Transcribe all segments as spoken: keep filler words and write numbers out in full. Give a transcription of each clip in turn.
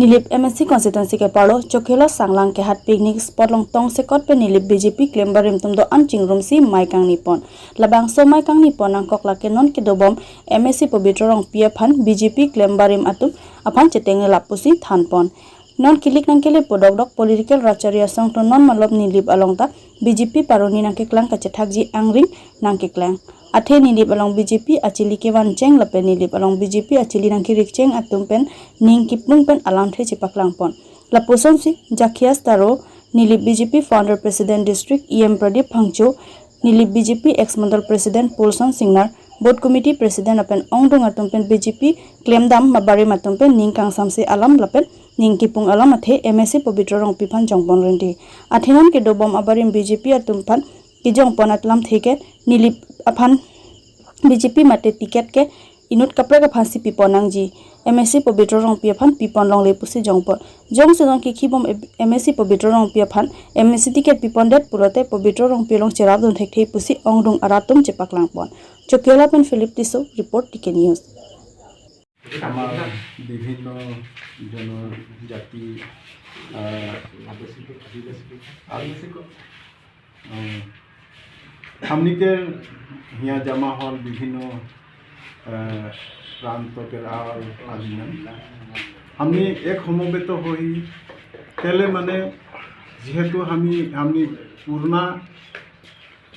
Nilip M A C constituency ke-arlo Chokihola Sanglang kehat picnic spot along tongsekot pen Nilip B J P klem barim atum do-an chingrumsi mei kangnipon. Labangso mei kangnipon nangkok lake non kedobom M A C Pabitra Rongpi aphan B J P klem barim atum aphan chetenglelap pusi thanpon. Non kilik nangkelepo dokdok political rachari asong atum non malom Nilip along ta B J P paroni nangkeklang kachethakji angring nangkeklang. Athe Nilip along B J P achili kevan cheng lapen Nilip along B J P achili nangkirik cheng atum pen ning kipung pen alamthe chepaklangpon. Lapusonsi Zacchaeus Taro, Nilip B J P founder president district E M Pradip Phangcho, Nilip B J P ex mandal president Paulson Singnar, booth committee president lapen ongdung atum pen B J P klemdam abarim atum pen ning kangsamse alam lapen ning kipung alam athe M A C Pabitra Rongpi aphan jongpon rindi. Athe non kedobom abarim B J P atum aphan kejongpon alamthe ke Nilip aphan B J P mate ticket ke inut kaprek aphansi pipon nangji. M A C Pabitra Rongpi aphan pipon longle pusi jongpon. Jongsi jong kikhibom M A C Pabitra Rongpi aphan M A C ticket pipondet pulote Pabitra Rongpi along cherapdun thekthe pusi ongdung arat atum chepaklangpon. Chokihola pen Philip Tisso, report T K News. আমাৰ বিভিন্ন জনজাতি, আহ, আদিবাসী, আহ, হামনিকের হিয়া জমা হল বিভিন্ন, আহ, প্রান্ত কের আর আদিনা। হামনি এক সমবেত হই তেলে মানে যেহেতু আমি, আমি পুরনা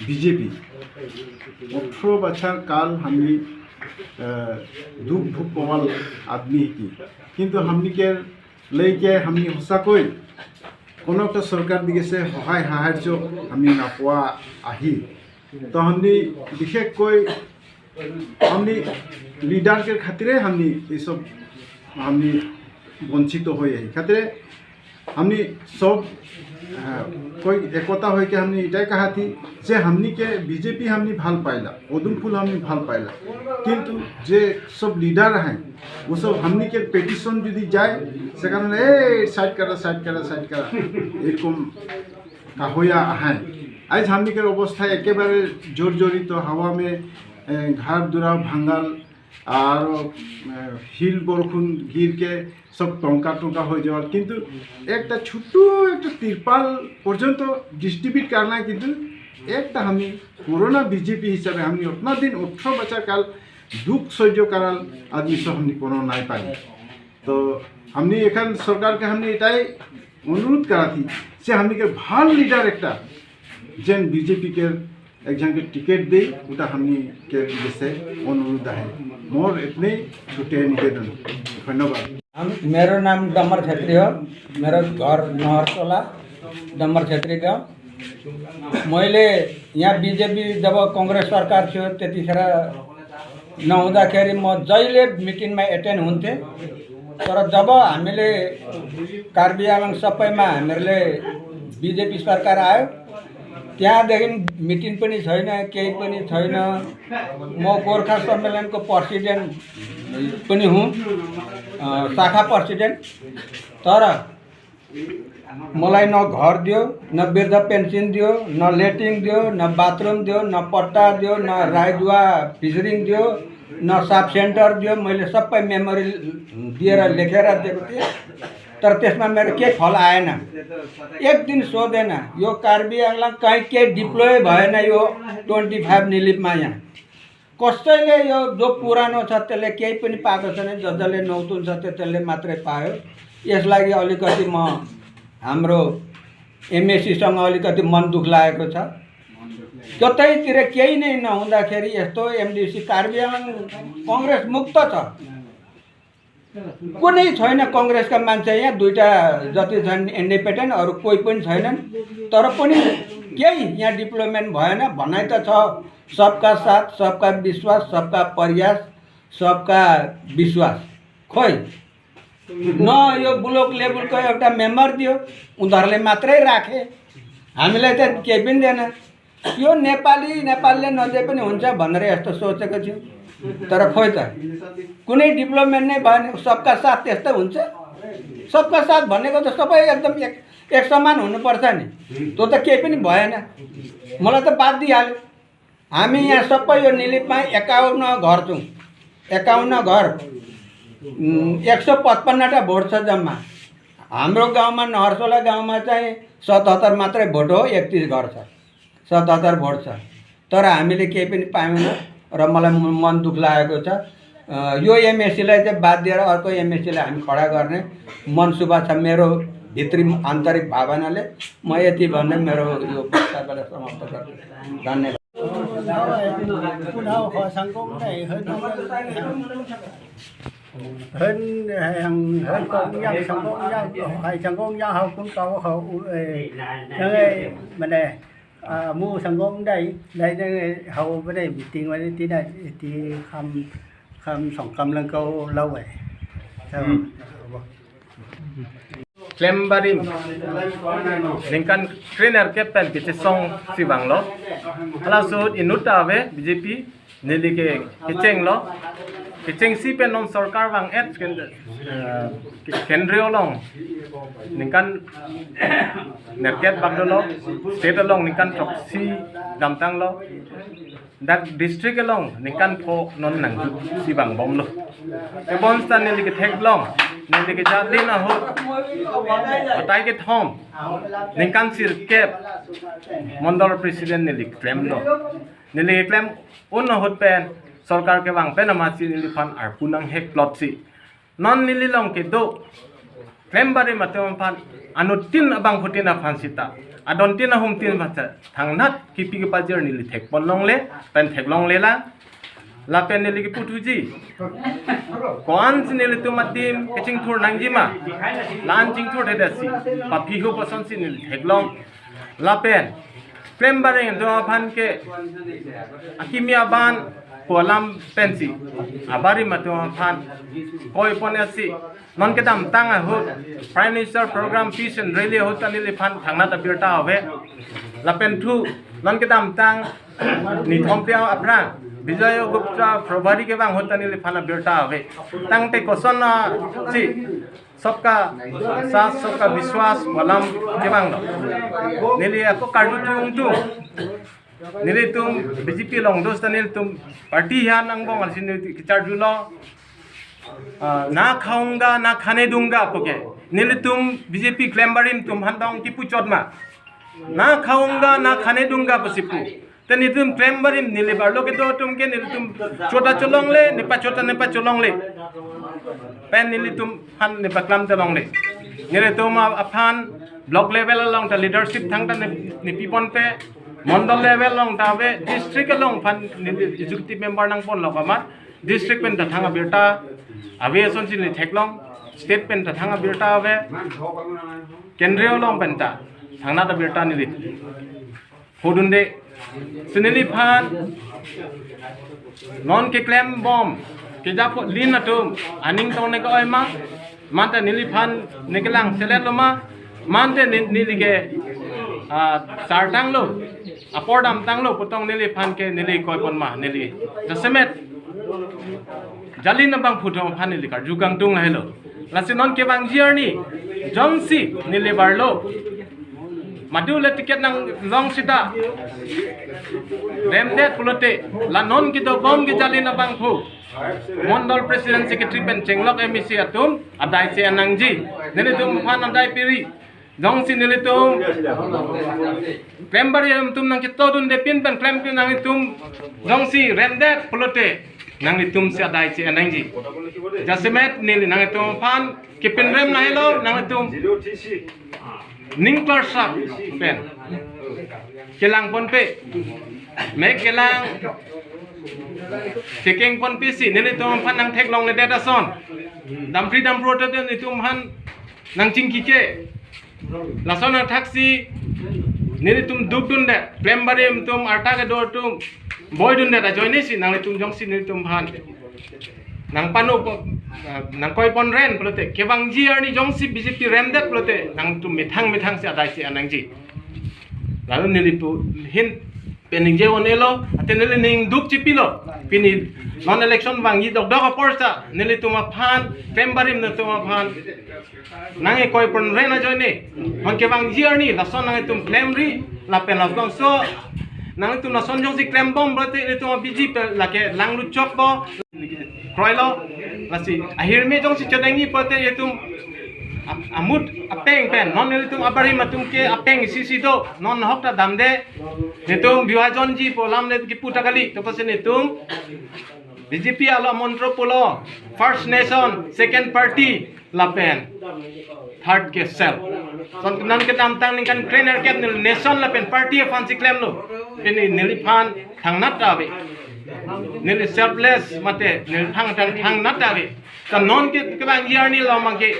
বিজেপি, ওঠরো বছর কাল আমি, আহ, দুখ ভোগ কমাল আদমি কি, কিন্তু হামনিকের লেইকে আমি সঁচাকৈ কোনো একটা চৰকাৰ দিগেছে সহায় সাহায্য আমি নাপোৱা আহি। তো আমি বিশেষকৈ আমি লিডাৰকে খাতিৰে আমি এইসব আমি বঞ্চিত হৈ আহি খাতিৰে আমি সব, আহ, কৈ একতা হইকে আমি এটাই কাহাতি যে হামনিকে বিজেপি হামনি ভাল পাইলা, পদুম ফুল হামনি ভাল পাইলা, কিন্তু যে সব লিডার আহে, ও সব হামনিকে পিটিশন যদি যায়, সেখানে এই সাইড করা, সাইড করা, সাইড করা, এরকম কাহয়া আহে। আজ হামনিকের অবস্থা একেবারে জর্জরিত, হাওয়া মে, এ, ঘর দুরা ভাঙ্গাল, আর, এ, হিল বরখুন গিরকে সব টঙ্কা টঙ্কা হয়ে যাওয়ার, কিন্তু একটা ছোট্ট একটা তিরপাল পর্যন্ত ডিস্ট্রিবিউট করা নাই, কিন্তু একটা আমি পুরোনো বিজেপি হিসাবে আমি অতনা দিন ওঠরো বছর কাল দুঃখ সহ্য করার আদমি সব আমি কোনো নাই পাই। তো আমি এখান সরকারকে আমি এটাই অনুরোধ করাছি যে আমি কে ভাল লিডার একটা যেন বিজেপি কে একজনকে টিকিট দেই, ওটা আমি কে দেশে অনুরোধ আহে। মোর এতনেই ছোটে নিবেদন। ধন্যবাদ। हम, मेरो नाम डम्बर छेत्री हो। मेरो घर नहरसोला, डम्बर छेत्री गाउँ। मैले यहाँ बिजेपी जब कांग्रेस सरकार थियो, त्यतिखेर नहुँदाखेरि म जहिले मिटिङमा एटेन्ड हुन्थेँ। तर जब हामीले कार्बी आंगलोङ सबैमा हामीहरूले बिजेपी सरकार आयो, त्यहाँदेखि मिटिङ पनि छैन, केही पनि छैन। म गोर्खा सम्मेलनको प्रेसिडेन्ट पनि हुँ, अ, शाखा प्रेसिडेन्ट। तर मलाई न घर दियो, न वृद्ध पेन्सन दियो, न लेट्रिन दियो, न बाथरुम दियो, न पट्टा दियो, न रायदुवा फिसरिङ दियो, न सब सेन्टर दियो। मैले सबै मेमोरी दिएर लेखेर दिएको थिएँ, तर त्यसमा मेरो केही फल आएन। एक दिन सोधेन, यो कार्बी आंगलोङ कहीँ केही डिप्लोय भएन यो ट्वेन्टी फाइभ निलिपमा यहाँ। कसैले यो जो पुरानो छ त्यसले केही पनि पाएको छैन, जसले नौतुन छ त्यसले मात्रै पायो। यसलागि अलिकति म हाम्रो एमएसीसँग अलिकति मन दुख लागेको छ। कतैतिर केही नै नहुँदाखेरि यस्तो एमडिसी कार्बी आंगलोङ कांग्रेस मुक्त छ। कुनै छैन कांग्रेसका मान्छे यहाँ, दुईटा जति छन् इन्डिपेन्डेन्ट, अरू कोही पनि छैनन्। तर पनि केही यहाँ डेभलपमेन्ट भएन। भनाइ त छ, सबका साथ, सबका विश्वास, सबका प्रयास, सबका विश्वास। खोइ, न यो ब्लक लेभलको एउटा मेम्बर दियो, उनीहरूले मात्रै राखे, हामीलाई त केही पनि दिएन। यो नेपाली नेपालीले नदिए पनि हुन्छ भनेर यस्तो सोचेको थियो, तर खोइ त कुनै डेभलपमेन्ट नै भएन। सबका साथ त्यस्तै हुन्छ। सबका साथ भनेको त सबै एकदम एक, एक समान हुनुपर्छ नि। त्यो त केही पनि भएन। मलाई त बात दिइहाल्यो। हामी यहाँ सबै यो निलिपमा एकाउन्न घर छौँ, एकाउन्न घर, उम्, एक सौ पचपन्नटा भोट छ जम्मा। हाम्रो गाउँमा, नहरसोला गाउँमा चाहिँ सतहत्तर मात्रै भोट हो, एकतिस घर छ, सतहत्तर भोट छ। तर हामीले केही पनि पाएनौँ र मलाई मन दुःख लागेको छ। अ, यो एमएससीलाई चाहिँ बाद दिएर अर्को एमएससीलाई हामी खडा गर्ने मनसुबा छ मेरो भित्री आन्तरिक भावनाले। म यति भन्दै मेरो यो वक्तव्यलाई समाप्त गर्छु। धन्यवाद। Hun, hun, hun kong yang, sang kong yang, hai sang kong yang hau kun kau hau, eh, yang, eh, mana, ah, mu sang kong dai, dai yang, eh, hau mana meeting mana ti dai, ti kham, kham song kham lang kau lau eh. So, Hmm. Klembarim ningkan krenerkep pen kachesong si vanglo. Hala ahut inut ta ave BJP neli ke kechenglo. Kechengsi pen non sorkar vang-et ken-, eh, ke-, kendriya along ningkan nerkep bak dolo, state along ningkan throksi damtanglo. Dak district along ningkan pho non nangjuksi vangbomlo. Tebonta neli ketheklong, neli kejadlin ahut, atai kethom, ningkan sirkep mondol president neli klemlo. Neli klem un ahut pen sorkar kevang pen amatsi neliphan arpu nanghek plot si. Non neli along kedo klembarim atum aphan anuttin abangphutin aphan sita, adontin ahumtin aphan sita thangnat kipi kepajir neli thekpon longle, pen theklongle lang. Lapen neli keputhuji, ko-an si nelitum adim kachingthur nangjima, la-an chingthur thedasi, paphi hu koson si neli theklong. Lapen klembarim atum aphan ke akimi aban pu alam pensi abarim atum aphan koipon esi. Non kedamtang ahut Prime Minister Program Peace and Rally ahut ta neliphan thangnat abirta ave. Lapen thu non kedamtang nithom piau aphrang Bijoy Gupta Probhari kevang ahut ta neliphan abirta ave. Tangte koson asi Sabka Saath Sabka Vishwas pu alam kevanglo. Neli ako karju thung thung. Nelitum BJP along do seta nelitum party aphan angbong alsi neli kecharjulo. Ah, na khaunga, na khane dunga puke. Nelitum BJP klembarim atum aphan dong kipu chot ma. Na khaunga, na khane dunga pusi pu. Te nelitum klembarim neli barlo kedo atum ke nelitum chot ta cholongle, nepachot ta nepacholongle. Pen nelitum aphan nepaklam ta longle. Nelitum aphan block level along ta leadership thangta ne, nepipon pe, mondol level along ta ave, district along aphan neli executive member nangponlo kamat, district pen ta thang abirta ave asonsi neli theklong, state pen ta thang abirta ave, kendriya along pen ta thangnat abirta neli hodunde. Si neliphan non keklembom kejapon lin atum aning tong ne ke-oi ma, mate neliphan ne kelang selet lo ma, mate ne, neli ke, ah, sartang lo, apor damtang lo pu tong neliphan ke neli koipon ma, neli jasemet jalin abangphu atum aphan neli karju kangtung lahelo. Lasi non kevangji arni jongsi neli barlo, madu le ticket nanglong seta remdet pulote, la non kedobom ke jalin abangphu mondol president secretary pen chenglok MAC atum adai si nangji. Nelitum aphan adai piri. Jongsi nelitum klembarim atum nangketodunde pin pen klem pin nanglitum jongsi remdet pulote nanglitum si adai si nangji. Jasemet neli nanglitum aphan kepinrem lahelo, nanglitum ning klarsap pen kelangponpe, mek kelang chekengponpe si nelitum aphan nangtheklongledet ason, dampri dampro te nelitum aphan nangchingki ke. Lason athaksi nelitum dukdundet, klembarim atum arta kedo atum boidundet ajoine si nanglitum jongsi nelitum aphan nangpano po, ah, nangkoipon ren pulote, kevangji arni jongsi BJP remdet pulote nangtum methang methang si adai si nangji. Lalu neli pu hin peningje on elo, ate neli ning duk chipilo. Pini non election vangji dokdok apor ta nelitum aphan, klembarim atum aphan nangkekoipon ren ajoine, non kevangji arni lason nanglitum klemri, lapen lason so nanglitum lason jongsi klembom pulote nelitum BJP lake langluchok bo kroilo. Lasi ahirme jongsi chodengji pulote nelitum Am-, amut apeng pen, non nelitum abarim atum ke apeng isi isi do, non ahok ta damde, netum biwajonji pu alam le kipu ta kali, to pasi netum B J P alo amontro pulo, first nation, second party, lapen third ke self. Son kenan kedamtang ningkan krenerkep neli nation lapen party aphan si klemlo. Pini neliphan thangnat ta ave. Neli selfless mate neli thang thang thangnat ta ave. Ka non ke kevangji arni lo mangke.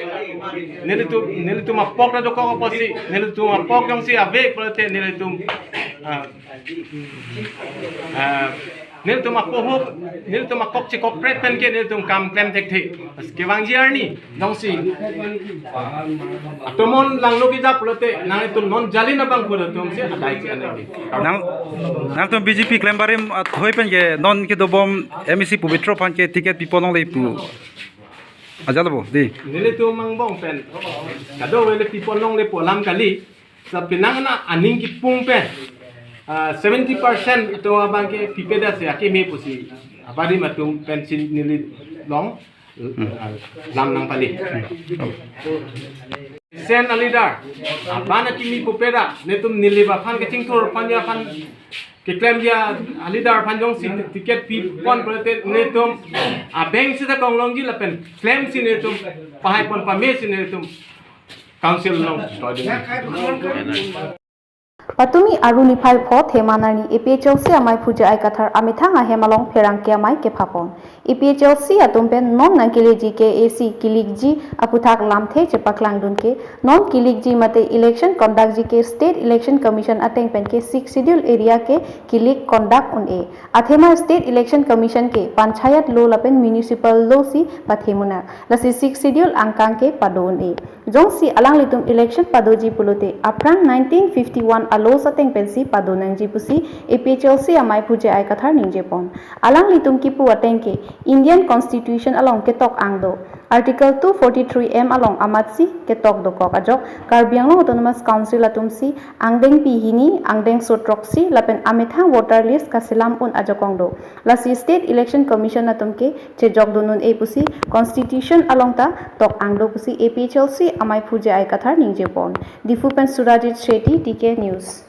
Nelitum, nelitum apok ta dokok apotsi, nelitum apok jongsi ave pulote nelitum, ah, ah, nelitum apohok, nelitum akok chikokpret pen ke nelitum kam klem thekthe. Kevangji arni jongsi atomon langno kejap pulote nanglitum non jalin abang pu atum si adai si anai. Nang, nangtum B J P klem barim athoi pen ke non kedobom M A C Pabitra aphan ke ticket pipon longle pu. Ajat lo bo, dei. Nelitum angbong pen kadokave le pipon longle pu alam kali. Sa penang na aning kipung pen, ah, seventy percent atum abang ke pipedet si akeme pusi abarim atum pen si neli long, ah, lam nangpali. Sen a leader, aban akimi pupedet, netum neli aphan kachingthur aphan ya aphan keklemji a leader aphan jongsi ticket pipon pulote netum abeng sita konglongji lapen klemsi netum pahaipon pamesi netum council along. Patumi arni phai pho Themnani A P H L C amei Phuja Aikathar amethang ahem along pherangke amei kephapon. A P H L C atum pen non nangkeleji K A C kilikji aputhak lamthe chepaklangdun ke, non kilikji mate election conductji ke State Election Commission ateng pen ke Sixth Schedule area ke kilik conduct un-e. Athema State Election Commission ke Panchayat law lapen Municipal law si pathe munak. Lasi Sixth Schedule angkang ke pado un-e. Jongsi alanglitum election padoji pulote aphrang nineteen fifty-one a laws ateng pensi pado nangji pusi A P H L C amei Phuja Aikathar ningjepon. Alanglitum kipu ateng ke Indian Constitution along ketok ang do. Article two forty-three M along amatsi ketok dokok ajok Karbi Anglong Autonomous Council atumsi angdengpi hini, angdengso throksi lapen amethang voter list kaselam un ajakong do. Lasi State Election Commission atum ke chejokdun un-e pusi Constitution along ta tok ang do pusi A P H L C amei Phuja Aikathar ningjepon. Diphu pen Surajit Shetty, T K News.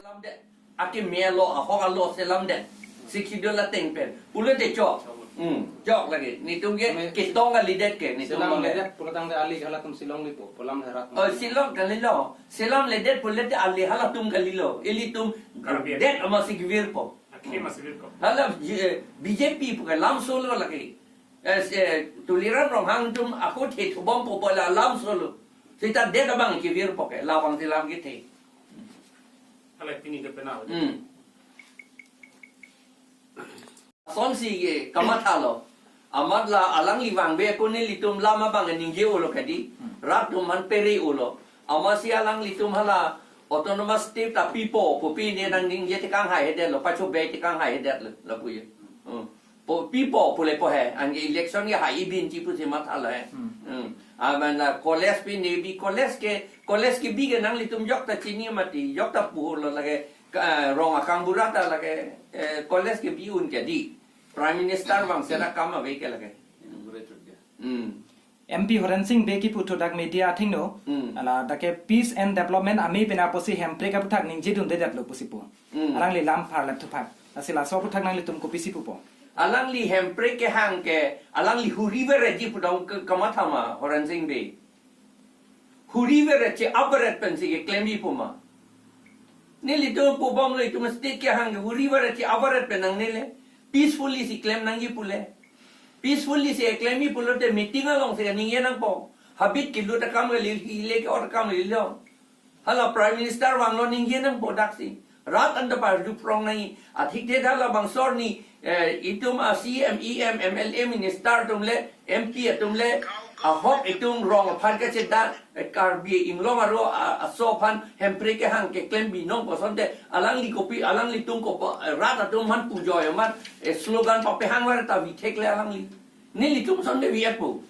Akeme alo, ahok alo selamdet. Sixth Schedule ateng pen. Pulote chok. Hmm, chok lagi. Netum ke ketong kalidet ke, netum selamledet pulo tangte ali halatum si longle po, pu alam herat. Oh, si long kalilo. Selamledet pulote ali halatum kalilo. Ilitum Karbi det amatsi kevirpo. Akeme amatsi virpo. Hala, eh, B J P pu ke lamsolo lagi. Eh, se, Tuliram Ronghang atum ako thethubompo pu alamsolo. Seta det abang kevirpo ke, labang si lam kethe. Hala pini ke penal. Hmm. Asonsi ke kamathalo. Amat la alangli vangve ako nelitum lam abang ningje-olo kadi. Hmm. Rat atum aphan pere-olo. Amatsi alanglitum hala autonomous state ta pipo, pu pine nangning je tekang hai hedet lo, pacho be tekang hai hedet lo, lapu ye. Hmm. Po, pipo pule po he, anke election ke hai bin ji pusi mathalo he. Hmm. Hmm. Amat la college pine bi college ke, college kebi ke nanglitum jokta chini mati, jokta puhurlo lake, ka, rong akang bura ta lake, eh, college kebi un kadi. Prime Minister vang sera kam ave ke lake. Hmm. M P Horen Sing Bey kipu thu dak media athengno, hmm, hala dak ke peace and development amei pen apotsi Hemprek aputhak ningjedundedetlo pusi pu. Hmm. Alangli lam pharlap thuphak. Lasi laso aputhak nanglitum kopisi pupo? Alangli Hemprek kehang ke, alangli huri vereji pu dong ke kamathama Horen Sing Bey. Huri veret che averet pensi keklemji puma. Nelitum pubomlo itum state kehang ke huri veret che averet pen nangne le. Peacefully si klem nangji pule. Peacefully si klemji pulote meeting along si ningje nangpo. Habit kelut akam kalilo, hile ke-ot akam kalilo. Hala Prime Minister vanglo ningje nangpo daksi. Rat anta parju prong nangji. Athik te hala bangso arni, eh, itum a C M, E M, M L A, minister atum le, M P atum le, ahok itum rong aphan kacheda, eh, Karbi Anglong aro, a, aso aphan Hemprek kehang keklem binong kosonte, alangli kopi, alanglitum kopi, eh, rat atum aphan pujo amat, eh, slogan papehang var ta vithek le alangli. Nelitum sonte vi-etpo.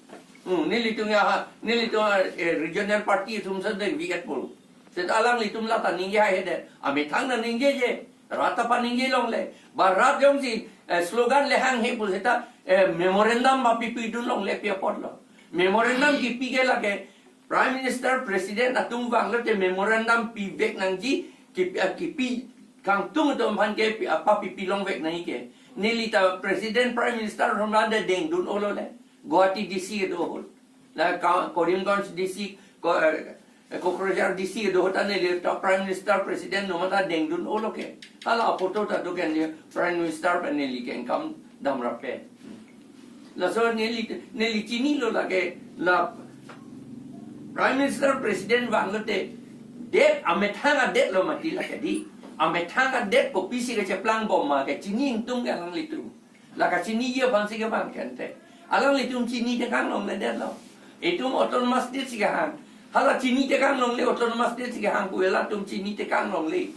Hmm, nelitum ya ha, nelitum, eh, regional party atum sonte vi-etpo. Seta alanglitum lata ningje hai hedet. Amethang naningjeje. Rat ta paningje longle. Ba rat jongsi, eh, slogan le hanghe pu seta, eh, memorandum ba pipidun longle pi apotlo. Memorandum kipi ke lake, Prime Minister, President atum vanglote memorandum pivek nangji, kipi, ah, kipi kangtung atum aphan ke pi, apa pipi longvek nangji ke. Neli ta President, Prime Minister atum ta dengdun olo le. Guwahati D C kedo ahut. La Ka-, Karimganj D C, Ko-, eh, Kokrajhar D C kedo ahut ta neli ta Prime Minister, President atum ta dengdun olo ke. Hala photo ta do ke neli Prime Minister pen neli ke engkam damrape. Laso neli, neli chinilo lake la Prime Minister, President vanglote det amethang adet lo mati lake di. Amethang adet kopisi kecheplang bom ma ke chini ingtung ke alanglitum. La kachiniji aphansi kevang kente. Alanglitum chinitekang longledetlo. Itum autonomous state si kehang. Hala chinitekang longle, autonomous state si kehang pu elatum chinitekang longle.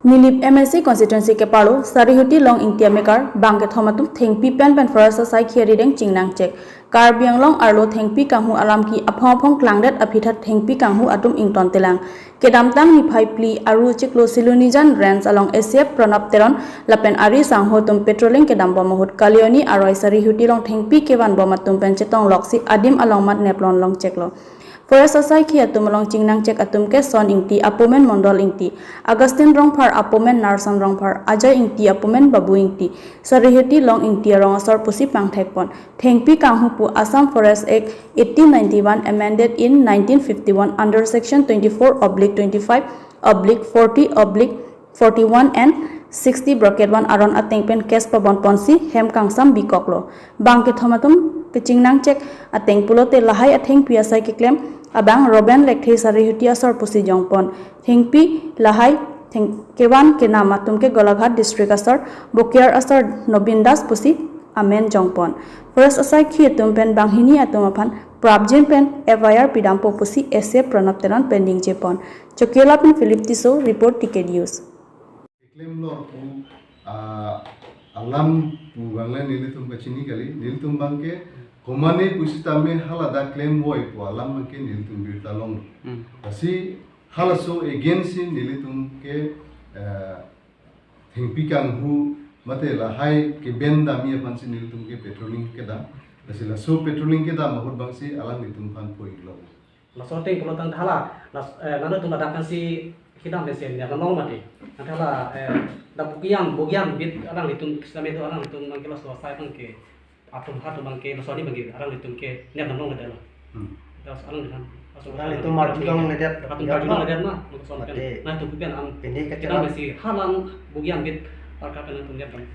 Nilip M A C constituency kepalo Sarihuti Long Ingti amekar bang kethom atum thengpi pen pen forest asai khi arideng chingnangchek. Karbi Anglong arlo thengpi kanghu alam ke aphong aphong klangdet aphi tha thengpi kanghu atum ingtontelang. Kedamtang niphai phli aru chiklo Silonijan Range along A C F Pranab Teron lapen ari sangho atum patrolling kedam bom ahut Kalioni aroi Sarihuti along thengpi kevan bom atum pen chetong loksi adim along mat neplon longcheklo. Forest asai khi atum along chingnangchek atum ke Son Ingti, Apumen Mondol Ingti, Augustine Rongphar, Apumen Narson Rongphar, Ajoy Ingti, Apumen Babu Ingti, Sarihuti Long Ingti arong asor pusi pangthekpon. Thengpi kanghu pu Assam Forest Act eighteen ninety-one amended in nineteen fifty-one under section twenty-four oblique twenty-five oblique forty oblique forty-one and sixty bracket one aron ateng pen case pabon ponsi hem kangsam bikoklo. Bang kethom atum kachingnangchek ateng pulote lahai athengpi asai keklem abang Roben Lekthe Sarihuti asor pusi jongpon. Thengpi lahai theng kevan kenam atum ke Golaghat district asor, Bokiar asor Nobin Das pusi amen jongpon. Forest asai khi atum pen banghini atum aphan prapjin pen F I R pidampo pusi A C F Pranab Teron pen ningjepon. Chokihola pen Philip Tisso report, T K News. Klemlo pu, ah, alam pu vangle nelitum kachini kali, nelitum bangke komane pusitame haladak klemvoi pu alam bangke nelitum birta long. Hmm. Lasi halaso against si nelitum ke, eh, thengpi kanghu mate lahai keben damji aphansi nelitum ke patrolling kedam. Lasi laso patrolling kedam ahut bangsi alanglitum aphan phoilo. Laso ateng pulotangte hala, las, eh, nangtum ladak aphansi kedam pensi nep damlong mati. Nangte hala, eh, dak bogiam, bogiam bit alanglitum, sitame do alanglitum bangke laso asai bangke atum atum bangke laso arni bangke alanglitum ke nep damlongledetlo. Hmm. Das alanglitum, laso alanglitum alanglitum marjulongledet. Atum marjulongledet ma, laso mati. Nangtum pen am, pini kedam kacharap pensi hala bogiam bit arka pen nangtum nep dam.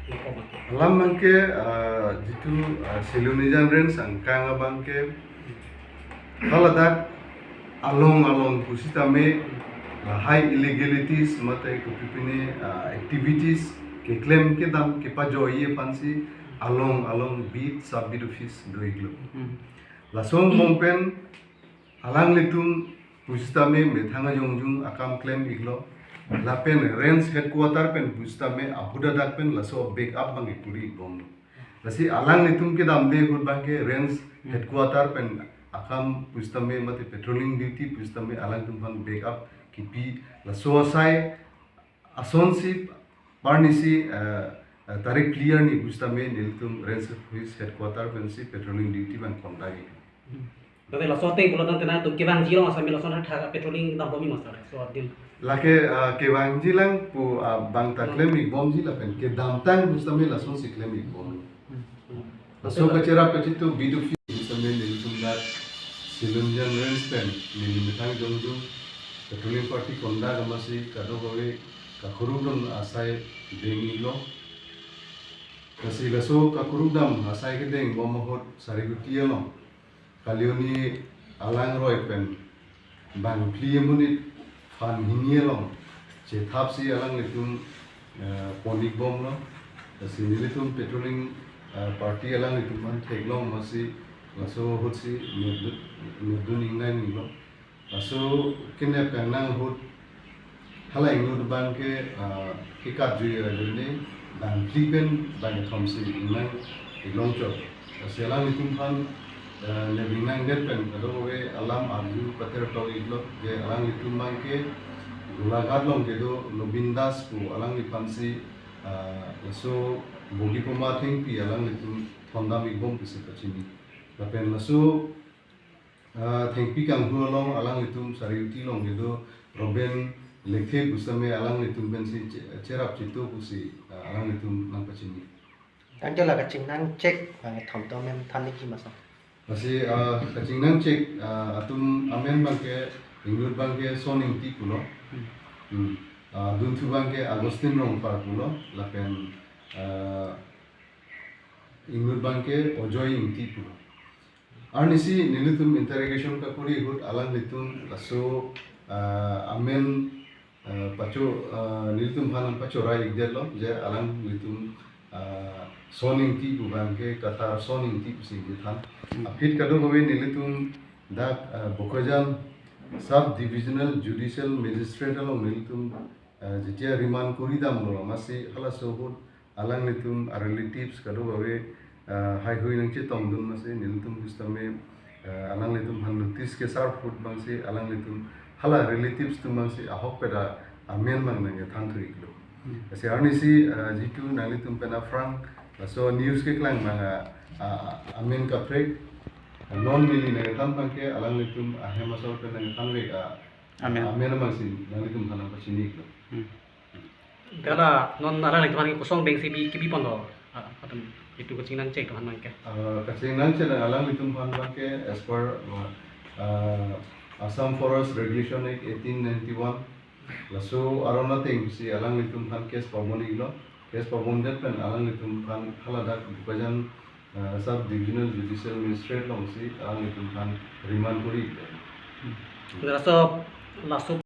Nangko bangke. Alam bangke, ah, jitu, ah, Silonijan Range angkang abangke haladak along along pusitame, ah, high illegalities mate kopipine, ah, activities keklem kedam kepajoi aphansi along along beat sub beat office do-iklo. Hmm. Lason bom pen alanglitum pusitame methang ajongjung akam klem-iklo. Lapen range headquarter pen pusitame ahut adak pen laso backup bangke puri-ikbomlo. Lasi alanglitum kedamde ahut bangke range headquarter pen akam pusitame mate patrolling duty pusitame alangtum aphan backup kipi, laso asai asonsi parnisi, eh, eh, tarik phli arni pusitame nelitum range police headquarter pensi patrolling duty bang conduct-ik. Tadi laso ateng pulotangte nangtum kevangjilong asai laso athak patrolling dam bomji ma sir, laso adim. Lake, ah, kevangjilang pu, ah, bang ta klem-ikbomji lapen kedamtang pusitame lasonsi klem-ikbom. Hmm. Laso kachirap kachitu beat office pusitame nelitum dak Silonijan Range pen neli methang jongjung patrolling party conduct amatsi kadokave kakurukdun asai deng-iklo. Lasi laso kakurukdam asai kedeng bom ahut Sarihuti along Kalioni alangroi pen bang phli amonit aphan hini along chethapsi alanglitum, eh, pon-ikbomlo. Lasi nelitum patrolling, eh, party alanglitum aphan theklong amatsi laso ahutsi nepdu-, nepdun ingnang-iklo. Laso kenep kangnang ahut hala inut bangke, ah, kekatjui ajoine bang phli pen bang kethomsi ingnang-ik longchot. Lasi alanglitum aphan, ah, nep ingnangdet pen kadokave alam arju pater tok-iklo je alanglitum bangke Golaghat along kedo Nobin Das pu alangliphansi, ah, laso bogi poma thengpi alanglitum thondam-ikbom pusi kachini. Lapen laso Ah, Thengpi Kanghu along alanglitum Sariuti along kedo Robin Lekthe pusitame alanglitum pensi che-, cherap cheto pusi, ah, alanglitum nangpachini. Tangte la kachingnang chek bang thomto amen than nangji ma sir? Lasi, ah, kachingnang chek, ah, atum amen abangke, inut abangke Son Ingti pulo. Hmm. Hmm. Ah, dunthu abangke Augustine Rongphar pulo, lapen, ah, inut abangke Ojoy Ingti pulo. Arnisi nelitum interrogation kakori ahut alanglitum laso, ah, amen, ah, pacho, ah, nelitum aphan nangpachorai-ikdetlo je alanglitum, ah, Son Ingti pu abangke Kathar Son Ingti pusi kethan. Hmm. Aphi kadokave nelitum dak, ah, Bokajan Sub Divisional Judicial Magistrate along nelitum, ah, jetia remand kori damlo, amatsi halaso ahut alanglitum arelatives kadokave, ah, haihui nangchetongdun amatsi nelitum pusitame, ah, alanglitum aphan notice ke-serve ahut abangsi alanglitum hala relatives atum abangsi ahokpet amen abang nangkethan thu-iklo. Hmm. Lasi arnisi, ah, jitu nanglitum pen aphrang laso news keklang abang, ah, ah, amen kaprek, ah, non neli nangkethan abangke alanglitum ahem asor pen nangkethanvek, ah, amen. Amen abangsi nanglitum aphan nangpachini-iklo. Hmm. Tala non alanglitum aphan kosonsi bengsi bi kebi ponlo, ah, atum itum kachingnang chek atum aphan abangke. Ah, kachingnang chek alanglitum aphan abangke as per, ah, Assam Forest Regulation Act eighteen ninety-one, laso aron atengsi alanglitum aphan case pabon-iklo. Case pabondet pen alanglitum aphan haladak Bokajan, ah, Sub Divisional Judicial Magistrate alongsi alanglitum aphan remand kori-iklo. Hmm. Laso, laso